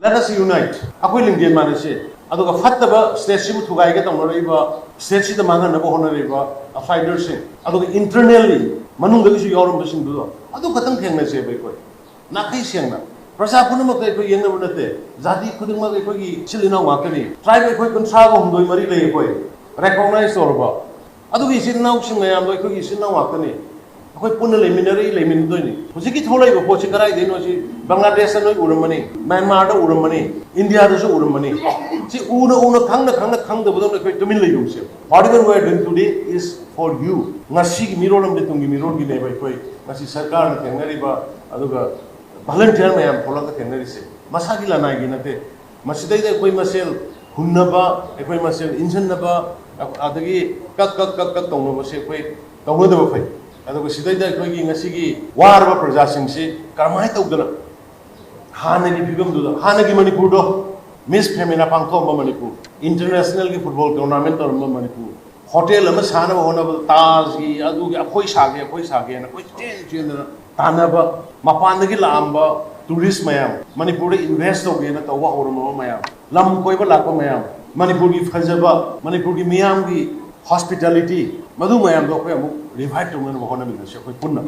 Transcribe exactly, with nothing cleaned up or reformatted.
Let us unite. ꯑꯩꯈꯣꯏ ꯂꯤꯡꯖꯦꯜ ꯃꯥꯟꯅꯁꯦ꯫ ꯑꯗꯨꯒ ꯐꯠꯇꯕ ꯁ꯭ꯇꯦꯠꯁꯤꯕꯨ ꯊꯨꯒꯥꯏꯒꯦ ꯇꯧꯅꯔꯛꯏꯕ, ꯁ꯭ꯇꯦꯠꯁꯤꯗ ꯃꯥꯡꯍꯟꯅꯕ ꯍꯣꯠꯅꯔꯛꯏꯕ ꯐꯥꯏꯇꯔꯁꯤꯡ, ꯑꯗꯨꯒ internally ꯃꯅꯨꯡꯗꯒꯤꯁꯨ ꯌꯥꯎꯔꯝꯕꯁꯤꯡꯗꯨꯗꯣ, ꯑꯗꯨ ꯈꯛꯇꯪ ꯊꯦꯡꯅꯁꯦꯕ ꯑꯩꯈꯣꯏ꯫ ꯅꯥꯈꯩ ꯁꯦꯡꯅ꯫ ꯄ꯭ꯔꯖꯥ ꯄꯨꯝꯅꯃꯛꯇ ꯑꯩꯈꯣꯏ ꯌꯦꯡꯅꯕ ꯅꯠꯇꯦ꯫ ꯖꯥꯇꯤ ꯈꯨꯗꯤꯡꯃꯛ ꯑꯩꯈꯣꯏꯒꯤ ꯏꯆꯤꯜ ꯏꯅꯥꯎ ꯉꯥꯛꯇꯅꯤ꯫ ꯇ꯭ꯔꯥꯏꯕ ꯑꯩꯈꯣꯏ ꯀꯨꯟꯊ꯭ꯔꯥꯒ ꯍꯨꯝꯗꯣꯏ ꯃꯔꯤ ꯂꯩ ꯑꯩꯈꯣꯏ꯫ ꯔꯦꯀꯣꯛꯅꯥꯏꯖ ꯇꯧꯔꯕ꯫ ꯑꯗꯨꯒꯤ ꯏꯆꯤꯜ ꯏꯅꯥꯎꯁꯤꯡ ꯃꯌꯥꯝꯗꯣ ꯑꯩꯈꯣꯏꯒꯤ ꯏꯆꯤꯜ ꯏꯅꯥꯎ ꯉꯥꯛꯇꯅꯤ꯫ ꯑꯩꯈꯣꯏ ꯄꯨꯟꯅ ꯂꯩꯃꯤꯟꯅꯔꯛꯏ, ꯂꯩꯃꯤꯟꯅꯗꯣꯏꯅꯤ꯫ ꯍꯧꯖꯤꯛꯀꯤ ꯊꯣꯛꯂꯛꯏꯕ ꯄꯣꯠꯁꯤ ꯀꯗꯥꯏꯗꯩꯅꯣ? ꯁꯤ ꯕꯪꯒ꯭ꯂꯥꯗꯦꯁꯇ ꯅꯣꯏ ꯎꯔꯝꯃꯅꯤ, ꯃ꯭ꯌꯥꯟꯃꯥꯔꯗ ꯎꯔꯝꯃꯅꯤ, ꯏꯟꯗꯤꯌꯥꯗꯁꯨ ꯎꯔꯝꯃꯅꯤ꯫ ꯁꯤ ꯎꯅ ꯎꯅ, ꯈꯪꯅ ꯈꯪꯅ, ꯈꯪꯗꯕꯗꯧꯅ ꯑꯩꯈꯣꯏ ꯇꯨꯃꯤꯟ ꯂꯩꯒꯨꯝꯁꯦ꯫ Whatever we are doing today is for you. ꯉꯁꯤꯒꯤ ꯃꯤꯔꯣꯜ ꯑꯃꯗꯤ ꯇꯨꯡꯒꯤ ꯃꯤꯔꯣꯜꯒꯤꯅꯦꯕ ꯑꯩꯈꯣꯏ ꯉꯁꯤ ꯁꯔꯀꯥꯔꯅ ꯊꯦꯡꯅꯔꯤꯕ, ꯑꯗꯨꯒ ꯚꯣꯂꯟꯇꯤꯌꯔ ꯃꯌꯥꯝ ꯊꯣꯛꯂꯒ ꯊꯦꯡꯅꯔꯤꯁꯦ꯫ ꯃꯁꯥꯒꯤ ꯂꯅꯥꯏꯒꯤ ꯅꯠꯇꯦ꯫ ꯃꯁꯤꯗꯩꯗ ꯑꯩꯈꯣꯏ ꯃꯁꯦꯜ ꯍꯨꯟꯅꯕ, ꯑꯩꯈꯣꯏ ꯃꯁꯦꯜ ꯏꯟꯁꯤꯟꯅꯕ, ꯑꯗꯒꯤ ꯀꯛ ꯀꯛ ꯀꯛ ꯀꯛ ꯇꯧꯅꯕꯁꯦ ꯑꯩꯈꯣꯏ ꯇꯧꯅꯗꯕ ꯐꯩ꯫ ꯑꯗꯨꯒ ꯁꯤꯗꯩꯗ ꯑꯩꯈꯣꯏꯒꯤ ꯉꯁꯤꯒꯤ ꯋꯥꯔꯕ ꯄ꯭ꯔꯖꯥꯁꯤꯡꯁꯤ ꯀꯔꯝꯍꯥꯏꯅ ꯇꯧꯗꯅ ꯍꯥꯟꯅꯒꯤ ꯐꯤꯕꯝꯗꯨꯗ, ꯍꯥꯟꯅꯒꯤ ꯃꯅꯤꯄꯨꯔꯗꯣ, ꯃꯤꯁ ꯐꯦꯃꯤꯅꯥ ꯄꯥꯡꯊꯣꯛꯑꯝꯕ ꯃꯅꯤꯄꯨꯔ, ꯏꯟꯇꯔꯅꯦꯁꯅꯦꯜꯒꯤ ꯐꯨꯠꯕꯣꯜ ꯇꯣꯔꯅꯥꯃꯦꯟ ꯇꯧꯔꯝꯕ ꯃꯅꯤꯄꯨꯔ, ꯍꯣꯇꯦꯜ ꯑꯃ ꯁꯥꯅꯕ ꯍꯣꯠꯅꯕꯗ ꯇꯥꯖꯒꯤ, ꯑꯗꯨꯒꯤ, ꯑꯩꯈꯣꯏ ꯁꯥꯒꯦ, ꯑꯩꯈꯣꯏ ꯁꯥꯒꯦꯅ ꯑꯩꯈꯣꯏ ꯆꯦꯟ ꯆꯦꯟꯗꯅ ꯇꯥꯟꯅꯕ, ꯃꯄꯥꯟꯗꯒꯤ ꯂꯥꯛꯑꯝꯕ ꯇꯨꯔꯤꯁ ꯃꯌꯥꯝ, ꯃꯅꯤꯄꯨꯔꯗ ꯏꯟꯚꯦꯁ ꯇꯧꯒꯦꯅ ꯇꯧꯕ ꯍꯧꯔꯝꯃꯕ ꯃꯌꯥꯝ, ꯂꯝ ꯀꯣꯏꯕ ꯂꯥꯛꯄ ꯃꯌꯥꯝ, ꯃꯅꯤꯄꯨꯔꯒꯤ ꯐꯖꯕ, ꯃꯅꯤꯄꯨꯔꯒꯤ ꯃꯤꯌꯥꯝꯒꯤ ꯍꯣꯁꯄꯤꯇꯥꯂꯤꯇꯤ, ꯃꯗꯨ ꯃꯌꯥꯝꯗꯣ ꯑꯩꯈꯣꯏ ꯑꯃꯨꯛ ꯔꯤꯚꯥꯏꯚ ꯇꯧꯅꯅꯕ ꯍꯣꯠꯅꯃꯤꯟꯅꯁꯤ ꯑꯩꯈꯣꯏ ꯄꯨꯟꯅ꯫